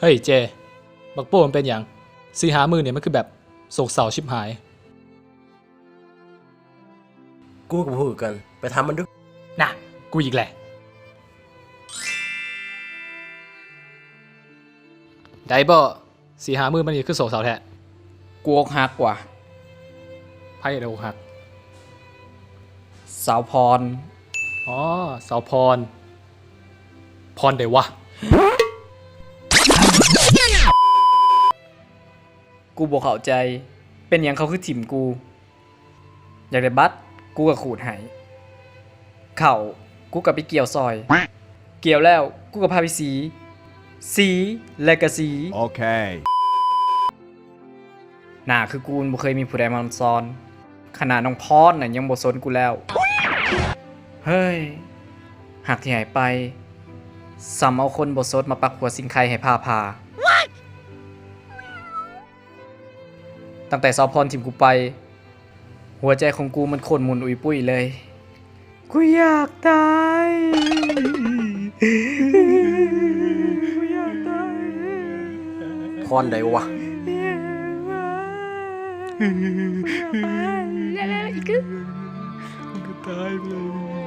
ເຮີ້ຍເຈ, ບັກໂປ້ມັນເປັນຫຍັງ? ສີ່ຫ້າມື້ນີ້ມັນຄືແບບໂສກເສົ້າຊິບຫາຍ. ກູກໍບໍ່ຮູ້ຄືກັນ, ໄປຖາມມັນດູ. ນະ, ກູອີກແຫຼະ. ໄດ້ບໍ່? ສີ່ຫ້າມື້ມານີ້ຄືໂສກເສົ້າແທ້. ກູອົກຫັກວ່າ. ໃຜໄດ້ອົກຫັກ? ສາວພອນ. ອໍ ສາວພອນ. ພອນໃດວະ? ກູບໍ່ເຂົ້າໃຈ, ເປັນຫຍັງເຂົາຄືຖິ້ມກູ? ຢາກໄດ້ບັດ ກູກໍຂູດໃຫ້, ເຂົ້າ ກູກໍໄປກ່ຽວຊ່ອຍ, ກ່ຽວແລ້ວ ກູກໍພາໄປສີ, ສີ ແລ້ວກໍສີ. ໂອເຄ. ໜ້າຄືກູມັນບໍ່ເຄີຍມີຜູ້ໃດມາອອນຊອນ, ຂະໜາດນ້ອງພອນນະຍັງບໍ່ສົນກູແລ້ວ. ເຮີ້ຍ, ຮັກທີ່ໃຫ້ໄປ ສ່ຳເອົາຄົນບໍ່ສົດມາປັກຫົວຊິງໄຄໃຫ້ພ້າຜ່າ. ຕັ້ງແຕ່ສາວພອນຖິ້ມກູໄປ, ຫົວໃຈຂອງກູມັນໂຄດໝຸ່ນອຸຍປຸ້ຍເລີຍ. ກູຢາກຕາຍ. ກູຢາກຕາຍ. ພອນໃດວະ? ຕາຍໄປເລີຍ.